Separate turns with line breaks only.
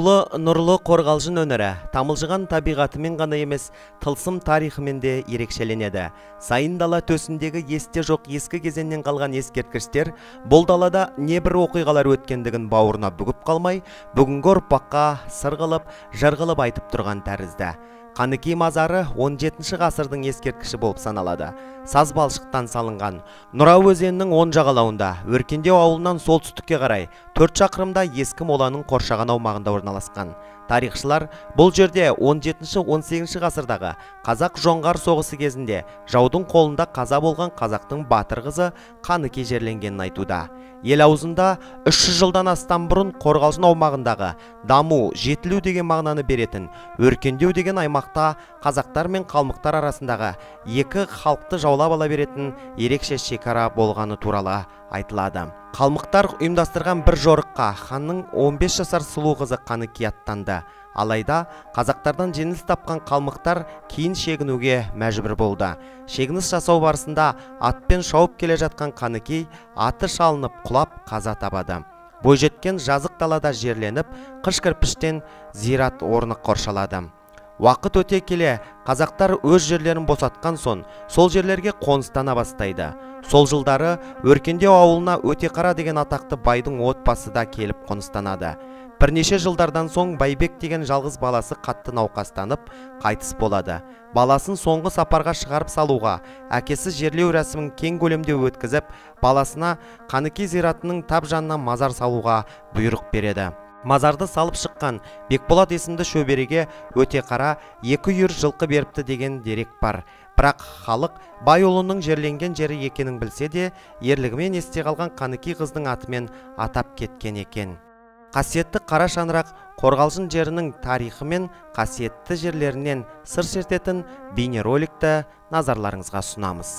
Сулы, нұрлы Қорғалжын өңірі тамылжыған табиғатымен ғана емес, тылсым тарихымен де ерекшеленеді. Сайын дала төсіндегі есте жоқ ескі кезеңнен қалған ескерткіштер бұл далада небір оқиғалар өткендігін бауырына бүгіп қалмай, бүгінгі ұрпаққа сыр қылып, жыр қылып айтып тұрған тәрізді. Қаныкей мазары 17 ғасырдың ескерткіші болып саналады. Саз балшықтан салынған. Нұра өзенінің оң жағалауында, Өркендеу ауылынан солтүстікке қарай 4 шақырымда ескі моланың қоршаған аумағында орналасқан. Тарихшылар бұл жерде 17-18 ғасырдағы қазақ-жоңғар соғысы кезінде жаудың қолында қаза болған қазақтың батыр қызы Қаныкей жерленгенін айтуда. Ел аузында 300 жылдан астам бұрын Қорғалжын аумағындағы даму, жетілу деген мағынаны беретін Өркендеу деген аймақта қазақтар мен қалмықтар арасындағы екі халықты жаулап ала беретін ерекше шекара болғаны туралы айтылады. Қалмықтар ұйымдастырған бір жорыққа ханның 15 жасар сұлу қызы Қаныкей аттанды. Алайда қазақтардан жеңіліс тапқан қалмықтар кейін шегінуге мәжбүр болды. Шегініс жасау барысында атпен шауып келе жатқан Қаныкей аты шалынып құлап қаза табады. Бойжеткен жазық далада жерленіп, қыш кірпіштен зират орны қоршалады. Уақыт өте келе қазақтар өз жерлерін босатқан соң, сол жерлерге қоныстана бастайды. Сол жылдары Өркендеу ауылына Өтеқара деген атақты байдың отбасы да келіп қоныстанады. Бірнеше жылдардан соң Байбек деген жалғыз баласы қатты науқастанып, қайтыс болады. Баласын соңғы сапарға шығарып салуға, әкесі жерлеу рәсімін кең көлемде өткізіп, баласына Қаныкей зиратының тап жанына мазар салуға бұйрық береді. Мазарды салып шыққан Бекболат есімді шөбереге Өтеқара 2 үйір жылқы беріпті деген дерек бар. Бірақ халық бай ұлының жерленген жері екенін білсе де, ерлігімен есте қалған Қаныкей қыздың атымен атап кеткен екен. Қасиетті қара шаңырақ Қорғалжын жерінің тарихы мен қасиетті жерлерінен сыр шертетін бейнероликті назарларыңызға ұсынамыз.